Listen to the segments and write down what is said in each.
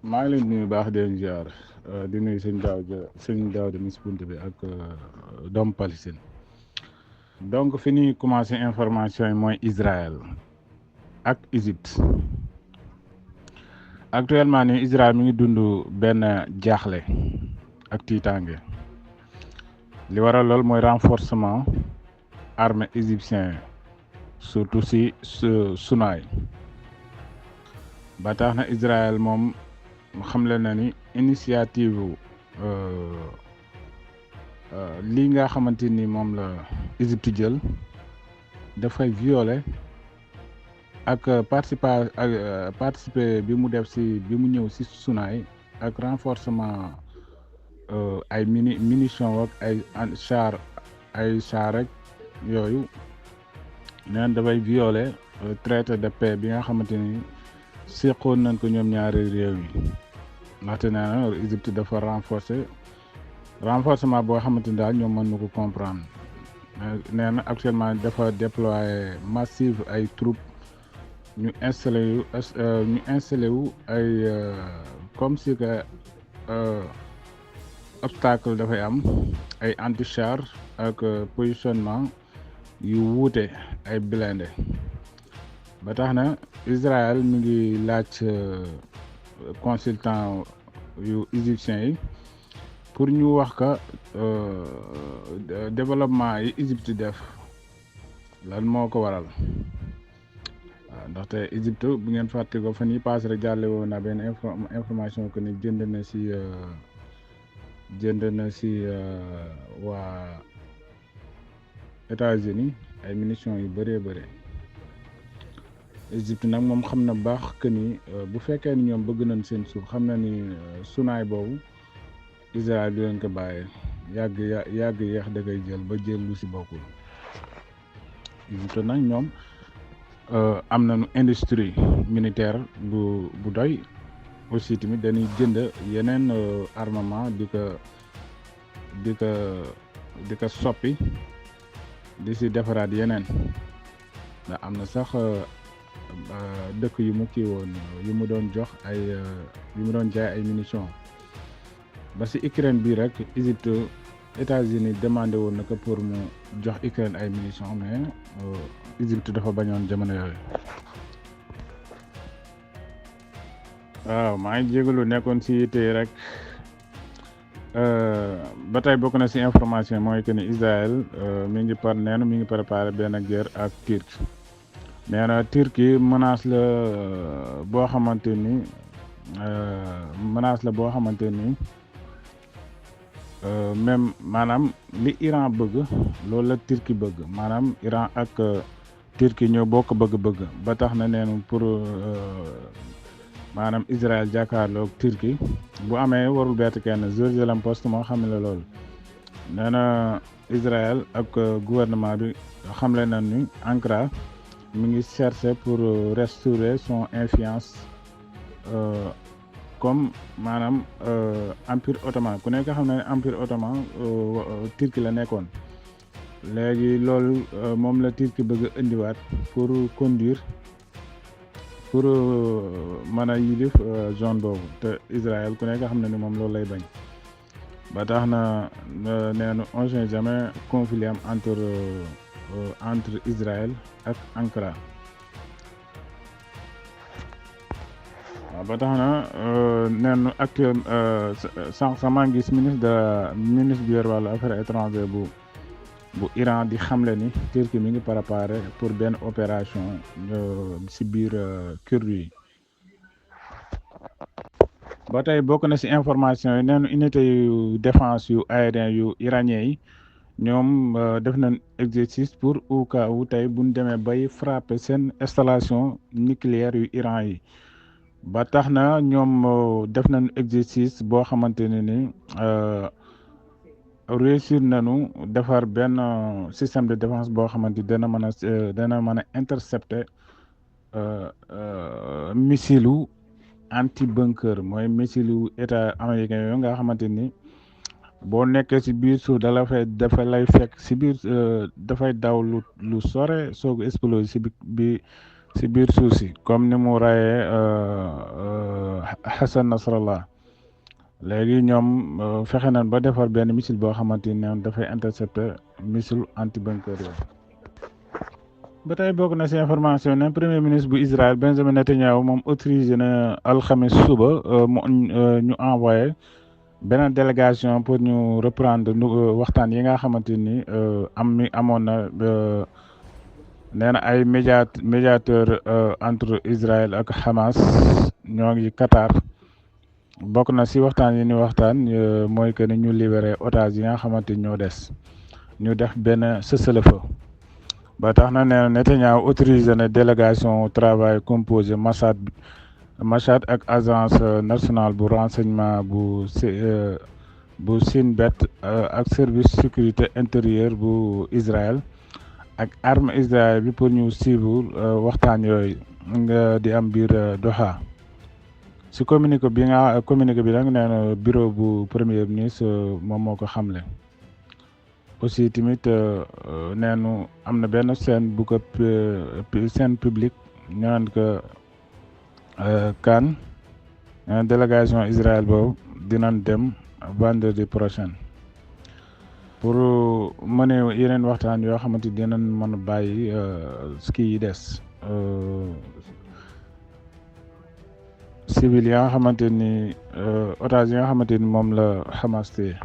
maa ngi leen di nuyu baax di leen ziar di nuyu sëñ Daouda mi si bunt bi ak doomu Palestine. Donc fi ñuy commencé information yi mooy Israël ak Égypte. Actuellement nii Israël mi ngi dund benn jaaxle ak tiitaange li waral lool mooy renforcement armée égyptien surtout si Sinaï ba tax na Israël moom xamle na ni initiative lii nga xamante ni moom la Égypte jël dafay violer ak participer bi mu def si bi mu ñëw si Sinaï ak renforcement ay munitions ak ay char rek yooyu neen dafay violer traité de paix bi nga xamante ni seqoon nañ ko ñoom ñaari réew yi ndaxte nee na Égypte dafa renforcement boo xamante ni daal ñoom mën na ko comprendre nee na actuellement dafa déployer massive ay troupes ñu installé wu ay comme si que obstacle dafay am ay anti-char ak positionnement yu wuute ay blindé ba tax na Israël mi ngi laaj consultant yu égyptiens yi pour ñu wax ka développement yi Égypte def lan moo ko waral waaw ndaxte Égypte bu ngeen fàtte ko fan yi paase rek jàlle woon na benn information que ni jënd na si waa États-Unis ay munitions yu bëree bëri Égypte nag moom xam na baax que ni bu fekkee ni ñoom bëgg nañ seen suuf xam na ni Sinaï boobu Israël bi leen ko bàyyee yàgg yeex da koy jël ba jël lu si bokkul Égypte nag ñoom am nañu industrie militaire bu doy aussi tamit dañuy jënd yeneen armement di ko soppi di si defaraat yeneen ndax am na sax dëkk yu mu kii woon yu mu doon jox ay yu mu doon jaay ay munitions ba si Ukraine bii rek Égypte États-Unis demandé woon na ko pour mu jox Ukraine ay munitions mais Égypte dafa bañoon jamono yooyu. waaw maa ngi jégalu nekkoon si yitte rek ba tey bokk na si information mooy que ni Israël mi ngi préparé benn guerre ak Turquie nee na Turquie menace la boo xamante ni même maanaam li Iran bëgg loolu la Turquie bëgg maanaam Iran ak Turquie ñoo bokk bëgg-bëgg ba tax na neen pour maanaam Israël jàkkaarloog Turquie bu amee warul bett kenn Jerusalem Post moo xam ne loolu nee na Israël ak gouvernement bi xamle nañ ni Ankara mi ngi chercher pour restaurer son influence comme maanaam empire ottoman ku nekk xam ne empire ottoman Turquie la nekkoon léegi loolu moom la Turquie bëgg a indiwaat pour conduire pour mën a yilif zone boobu te Israël ku nekk xam ne ni moom loolu lay bañ ba tax na neenu on sait jamais conflit am entre Israël ak Ankara waaw ba tax na neenu actuel sànq sama gis ministre bi yor wàllu affaires étrangères bu Iran di xamle ni Turquie mi ngi préparé pour benn opération si biir Kurde yi ba tey bokk na si information yi neenu unité yu défense yu aérien yu iranien yi ñoom def nañ exercice pour au cas où tey buñ demee bay frapper seen installation nucléaire yu Iran yi ba tax na ñoom def nañ exercice boo xamante ne ni réussir nañu defar benn système de défense boo xamante dana mën a intercepter missile anti bunker mooy missile état américain yooyu nga xamante ni boo nekkee si biir suuf dafa lay fekk si biir dafay daw lu sore soog exploser si biir suuf si comme ni mu rayee Hassan Nasrallah léegi ñoom fexe nañ ba defar benn missile boo xamante ni dafay intercepter missile anti bunker yooyu. ba tey bokk na si information ne premier ministre bu Israël Benjamin Netanyahu moom autorisé na alxamis suba ñu envoyé beneen délégation pour ñu reprendre waxtaan yi nga xamante ni amoon na nee na ay médiateur entre Israël ak Hamas ñoo ngi Qatar bokk na si waxtaan yi ni waxtaan mooy que ni ñu libéré otage yi nga xamante ni ñoo des ñu def benn cessez-le-feu ba tax na nee Netanyahu autorisé na délégation travail composé Mossad ak agence nationale bu renseignement bu Shin Bet ak service sécurité intérieure bu Israël ak arme Israël bi pour ñu suivre waxtaan yooyu nga di am biir Doha si communiqué bi nag nee na bureau bu premier ministre moom moo ko xamle. aussi tamit neenu am na benn scène bu ko scène publique ñu naan ko Cannes délégation Israël boobu dinañ dem vendredi prochain pour mener yeneen waxtaan yoo xamante ni dinañ mën a bàyyi ski yi des civil yi nga xamante ni otage yi nga xamante ni moom la Hamas téye.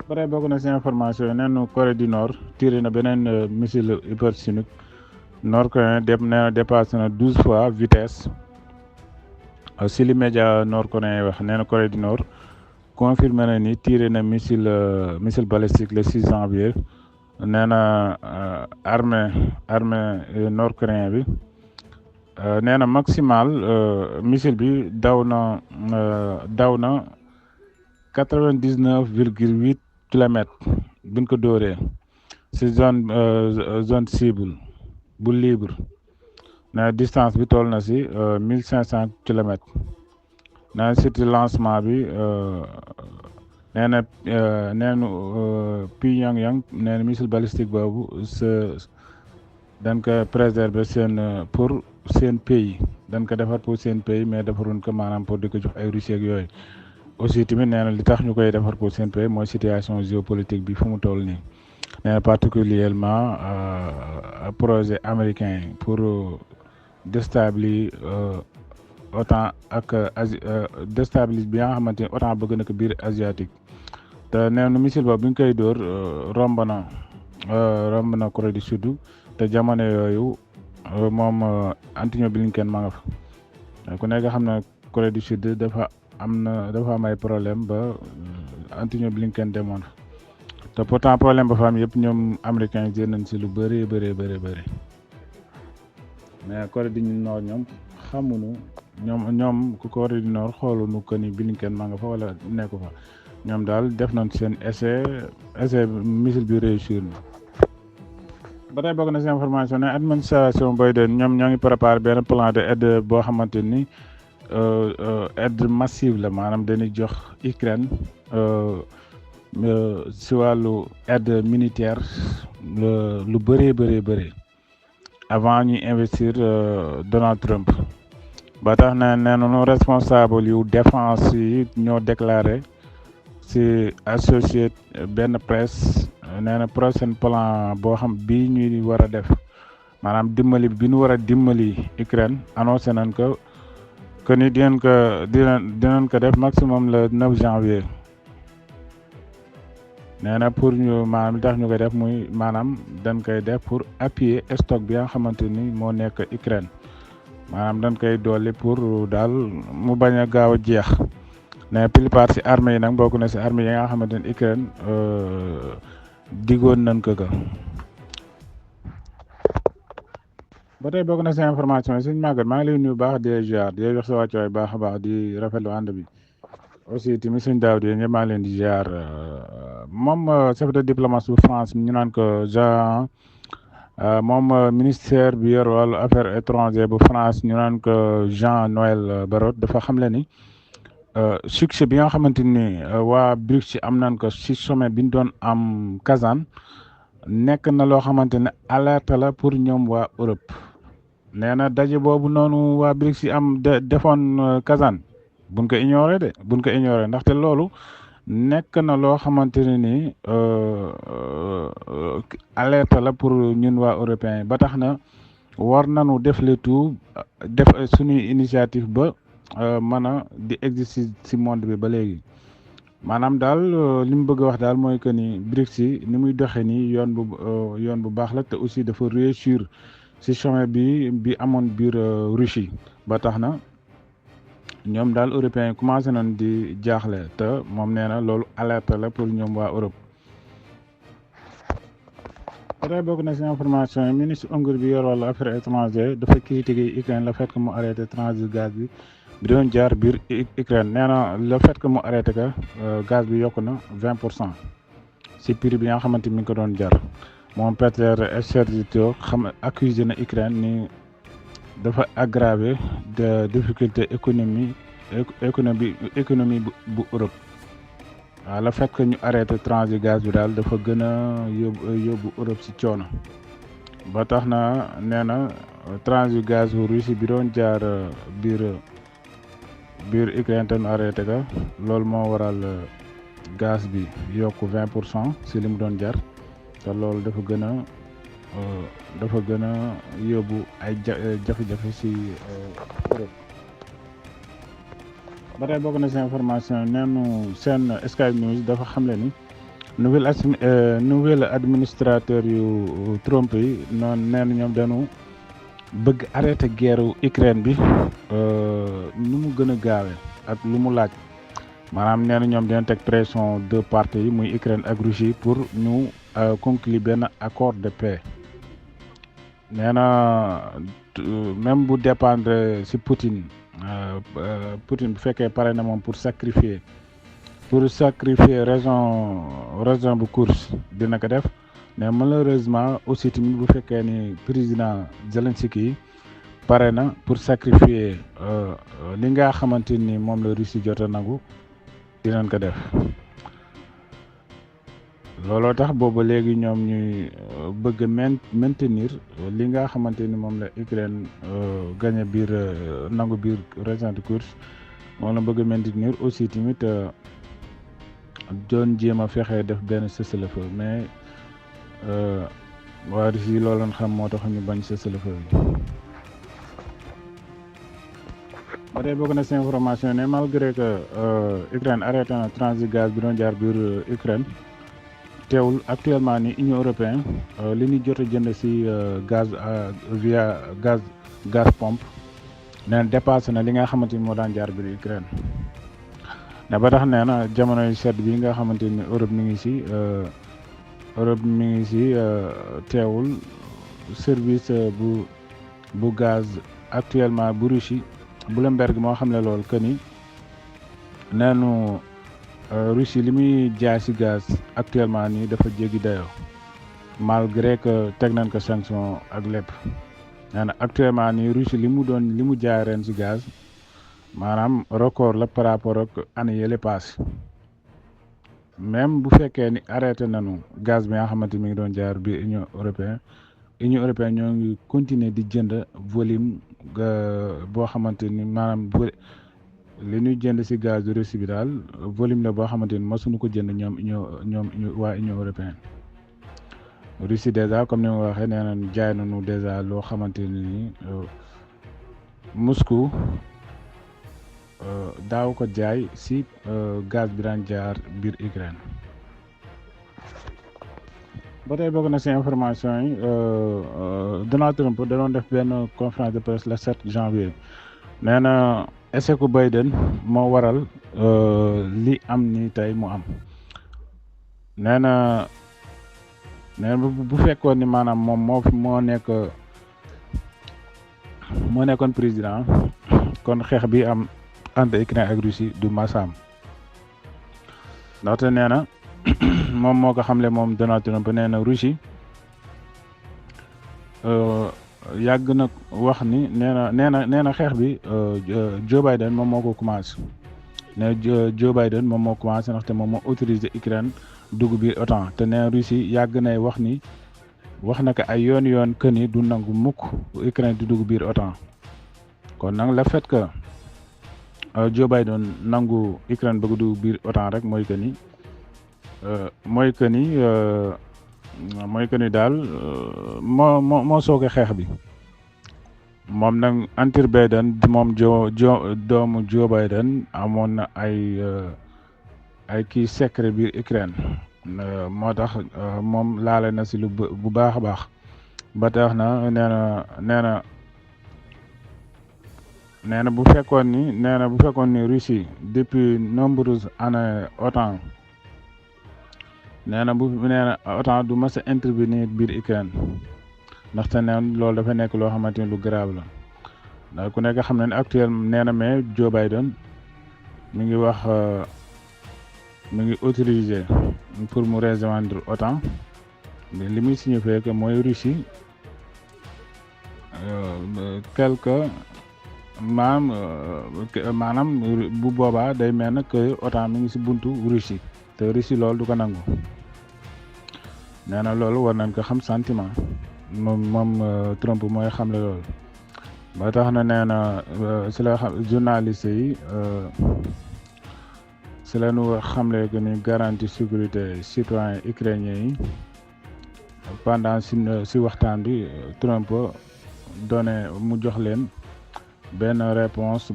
bare bokk na si information yi neenu Corée du Nord tiré na beneen missile hypersonique nord-coréen dépassé na 12 fois vitesse si li média nord-coréen yi wax nee na Corée du Nord confirmé na ni tiré na missile balistique le 6 janvier nee na armée nord-coréen bi nee na maximal missile bi daw na 99,8 kilomètres buñ ko dóoree si zone cible bu libre na distance bi toll na si 1500 kilomètres na surtout lancement bi nee na Pyongyang nee na missile balistique boobu dañ ko préserver pour seen pays dañ ko defar pour seen pays mais defaruñ ko maanaam pour di ko jox ay Russie ak yooyu. aussi tamit nee na li tax ñu koy defar pour seen pays mooy situation géopolitique bi fu mu toll nii nee na particulièrement projet américain pour déstabiliser OTAN ak déstabiliser bi nga xamante ni OTAN bëgg na ko biir asiatique te nee na missile boobu bi ñu koy dóor romb na Corée du Sud te jamono yooyu moom Antony Blinken ma nga fa ku nekk xam na Corée du Sud dafa am ay problème ba Antony Blinken demoon te pourtant problème ba fa am yëpp ñoom américains jël nañ si lu bëri mais Corée du Nord ñoom xamuñu ñoom ku Corée du Nord xooluñu que ni Blinken ma nga fa wala nekku fa ñoom daal def nañ seen essai missile bi réussir na. ba tey bokk na si information ne administration Biden ñoom ñoo ngi préparé benn plan de aide boo xamante ni aide massive la maanaam dañuy jox Ukraine si wàllu aide militaire lu bëree avant ñuy investir Donald Trump ba tax na nee nañu responsable yu défense yi ñoo déclaré si Associated benn presse nee na prochain plan boo xam bii ñuy war a def maanaam dimbali bi ñu war a dimbali Ukraine annoncé nañ ko que ni dinañ ko def maximum le 9 janvier nee na pour ñu maanaam li tax ñu koy def muy maanaam dañ koy def pour appuyer stock bi nga xamante ni moo nekk Ukraine maanaam dañ koy dolli pour daal mu bañ a gaaw a jeex mais plupart si armée yi nag bokk na si armée yi nga xamante ni Ukraine diggoon nañ ko ga ba tey bokk na si information yi suñu màggat maa ngi lay nuyu baax di ziar di jox sa wàccuwaay baax a baax di rafetlu ànd bi aussi tamit suñu daaw di ñëpp maa ngi leen di ziar moom chef de diplomatie bu France ñu naan ko Jean moom ministère bi yor wàllu affaires étrangères bu France ñu naan ko Jean-Noël Barrot dafa xamle ni succès bi nga xamante ni waa BRICS am nañ ko si sommet bi ñu doon am Kazan nekk na loo xamante ne alerte la pour ñoom waa Europe nee na daje boobu noonu waa BRICS yi am defoon Kazan buñ ko ignoré ndaxte loolu nekk na loo xamante ne ni alerte la pour ñun waa européens ba tax na war nañu def le tout def suñuy initiative ba mën a di exister ci monde bi ba léegi maanaam daal li mu bëgg a wax daal mooy que ni BRICS yi ni muy doxee nii yoon bu baax la te aussi dafa réussir ci chemin bi amoon biir Russie ba tax na ñoom daal européens yi commencé nañ di jaaxle te moom nee na loolu alerte la pour ñoom waa Europe. peut-être bokk na ci information yi ministre Hongrie bi yor wàllu affaires étrangères dafa critiquer Ukraine le fait que mu arrêté transit gaz bi doon jaar biir Ukraine nee na le fait que mu arrêté que gaz bi yokk na 20% ci prix bi nga xamante mi ngi ko doon jar moom Peter Esherditio accusé na Ukraine ni dafa aggraver de difficulté économie bu Europe waaw le fait que ñu arrêté transit gaz bi daal dafa gën a yóbbu Europe ci coono ba tax na nee na transit gaz bu Russie bi doon jaar biir Ukraine te ñu arrêté ka loolu moo waral gaz bi yokk 20% ci li mu doon jar te loolu dafa gën a yóbbu ay jafe-jafe ci Europe. ba tey bokk na ci information neenu seen Sky News dafa xamle ni nouvelle administrateur yu Trump yi noonu neen ñoom dañu bëgg arrêté guerre Ukraine bi nu mu gën a gaawee ak lu mu laaj maanaam nee na ñoom dina teg pression deux parties yi muy Ukraine ak Russie pour ñu conclure benn accord de paix nee na même bu dépendre ci Poutine bu fekkee pare na moom pour sacrifier raison bu course dina ko def mais malheureusement aussi tamit bu fekkee ni président Zelensky pare na pour sacrifier li nga xamante ni moom la Russie jot a nangu dinañ ko def looloo tax booba léegi ñoom ñuy bëgg maintenir li nga xamante ni moom la Ukraine gagné biir nangu biir région de Kursk moom la bëgg maintenir aussi tamit doon jéem a fexe def benn cessez-le-feu mais waa Russie loolu lañ xam moo tax ñu bañ cessez-le-feu bi. ba tey bokk na ci information ne malgré que Ukraine arrêté na transit gaz bi doon jaar biir Ukraine teewul actuellement ni Union européenne li ñu jot a jënd ci gaz via gaz pompe nee na dépassé na li nga xamante ni moo daan jaar biir Ukraine ne ba tax nee na jamonoy sedd bi nga xamante ni Europe mi ngi ci teewul service bu gaz actuellement bu Russie Bloomberg moo xam ne loolu que ni neenu Russie li muy jaay ci gaz actuellement nii dafa jéggi dayoo malgré que teg nañ ko sanction ak lépp nee na actuellement nii Russie li mu jaay ren ci gaz maanaam record la par rapport ak année yële passé même bu fekkee ni arrêté nañu gaz bi nga xamante mi ngi doon jaar bi Union européenne ñoo ngi continuer di jënd volume boo xamante ni maanaam li ñuy jënd ci gaz de Russie bi daal volume la boo xamante ni masuñu ko jënd ñoom waa Union européenne Russie déjà comme ni ma waxee nee nañ jaay nañu déjà loo xamante ni Moscou daaw ko jaay ci gaz bi daan jaar biir Ukraine. ba tey bokk na ci information yi Donald Trump da doon def benn conférence de presse le 7 janvier nee na échec ku Biden moo waral li am ni tey mu am nee na bu fekkoon ni maanaam moom moo nekkoon président kon xeex bi am entre Ukraine ak Russie du masaam ndaxte nee na moom moo ko xamle moom Donald Trump nee na Russie yàgg na wax ni nee na xeex bi Joe Biden moom moo ko commencé ne Joe Biden moom moo commencé ndaxte moom moo autorisé Ukraine dugg biir OTAN te nee Russie yàgg nay wax ni wax na ko ay yoon que ni du nangu mukk Ukraine di dugg biir OTAN kon nag le fait que Joe Biden nangu Ukraine bëgg dugg biir OTAN rek mooy que ni daal moo sooke xeex bi moom nag Hunter Biden moom doomu Joe Biden amoon na ay kii secret biir Ukraine moo tax moom laale na si lu bu baax a baax ba tax na nee na bu fekkoon ni Russie depuis nombreuses années OTAN nee na OTAN du mës a intervenir biir Ukraine ndaxte neen loolu dafa nekk loo xamante ni lu grave la ndax ku nekk xam na ne actuellement nee na mais Joe Biden mi ngi wax mi ngi autorisé pour mu rejoindre OTAN mais li muy signifié que mooy Russie maanaam bu boobaa day mel na que OTAN mi ngi si buntu Russie te Russie loolu du ko nangu nee na loolu war nañ ko xam sentiment moom Trump mooy xamle loolu ba tax na nee na si la xam journaliste yi si la ñu xamle que ni garantie sécurité citoyen ukrainien yi pendant si waxtaan bi Trump donné mu jox leen benn réponse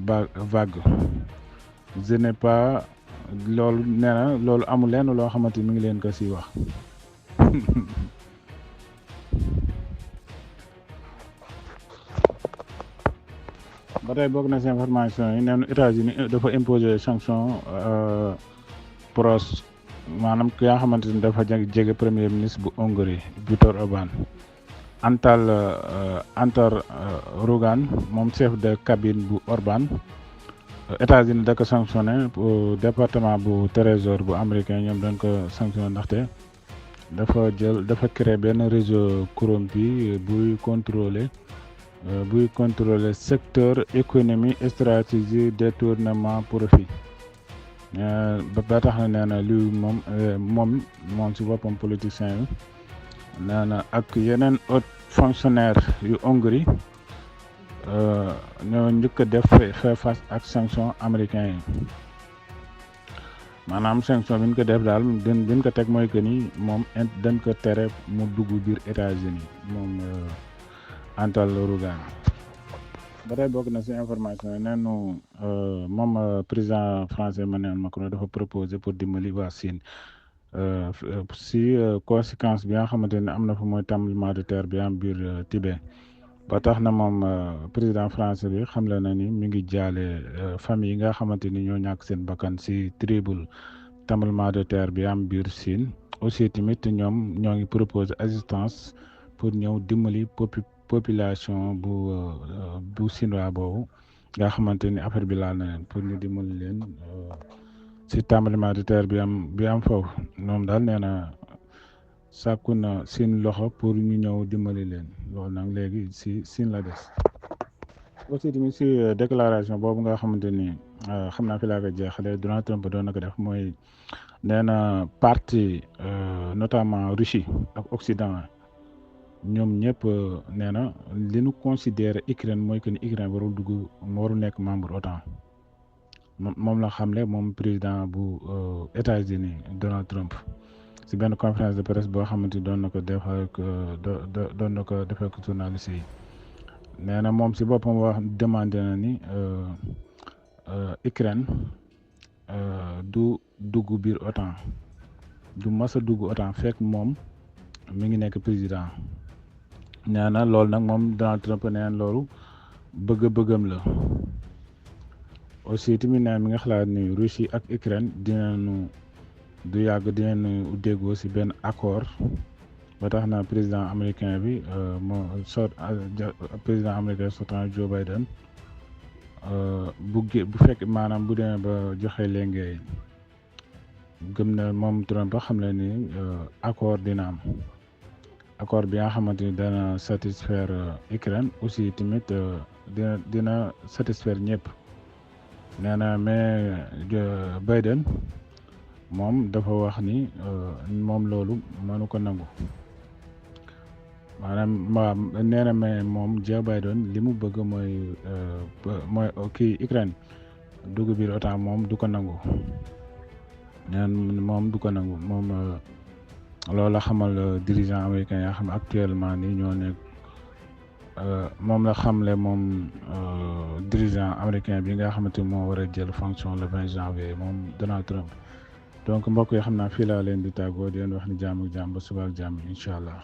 vague je n'ai pas loolu nee na loolu amul lenn loo xamante mi ngi leen ko siy wax ba tey bokk na si information yi neenu États-Unis dafa imposer sanction pros maanaam ki nga xamante ni dafa jege premier ministre bu Hongrie Viktor Orbán Antal Rugan moom chef de cabine bu Orbán États-Unis da ko sanctionné département bu trésor bu américain ñoom dañ ko sanctionné ndaxte dafa créer benn réseau corrompu buy contrôler secteur économie stratégie détournement profit ba tax na nee na lii moom si boppam politicien yi nee na ak yeneen haut fonctionnaire yu Hongrie ñoo njëkk a def faire face ak sanction américain yi maanaam sanction bi ñu ko def daal bi ñu ko teg mooy que ni moom dañ ko tere mu dugg biir États-Unis moom Antal Rugan ba tey bokk na si information yi neenu moom président français Emmanuel Macron dafa proposé pour dimbali waa Chine si conséquence bi nga xamante ne am na fa mooy tremblement de terre bi am biir Tibet ba tax na moom président français bi xamle na ni mi ngi jaale famille yi nga xamante ni ñoo ñàkk seen bakkan si terrible tremblement de terre bi am biir Chine aussi tamit ñoom ñoo ngi proposé assistance pour ñëw dimbali population bu chinois boobu nga xamante ni affaire bi laal na leen pour ñu dimbali leen si tremblement de terre bi am foofu moom daal nee na sàkku na seen loxo pour ñu ñëw dimbali leen loolu nag léegi si Chine la des aussi tamit si déclaration boobu nga xamante ni xam naa fi laa ko jeexalee Donald Trump doon na ko def mooy nee na parti notamment Russie ak Occident ñoom ñëpp nee na li ñu considéré Ukraine mooy que ni Ukraine warul nekk membre OTAN moom la xamle moom président bu États-Unis Donald Trump si benn conférence de presse boo xamante ni doon na ko defee ko journaliste yi nee na moom si boppam wax demandé na ni Ukraine du dugg biir OTAN du mas a dugg OTAN fekk moom mi ngi nekk président nee na loolu nag moom Donald Trump nee na loolu bëgg-bëggam la aussi tamit nee mi nga xalaat ni Russie ak Ukraine dinañu déggoo si benn accord ba tax na président américain bi président américain sortant Joe Biden bu fekk maanaam bu demee ba joxe léegi gëm na moom Trump xam ne ni accord dina am accord bi nga xamante ni dana satisfaire Ukraine aussi tamit dina satisfaire ñëpp nee na mais Biden moom dafa wax ni moom loolu mënu ko nangu maanaam waaw nee na mais moom Joe Biden li mu bëgg mooy kii Ukraine dugg biir OTAN moom du ko nangu neen moom du ko nangu moom loolu la xamal dirigeant américain yaa xam actuellement nii ñoo nekk moom la xamle moom dirigeant américain bi nga xamante moo war a jël fonction le 20 janvier moom Donald Trump donc mbokk yi xam naa fii laa leen di tàggoo di leen wax ni jàmm ak jàmm ba suba ak jàmm incha allah.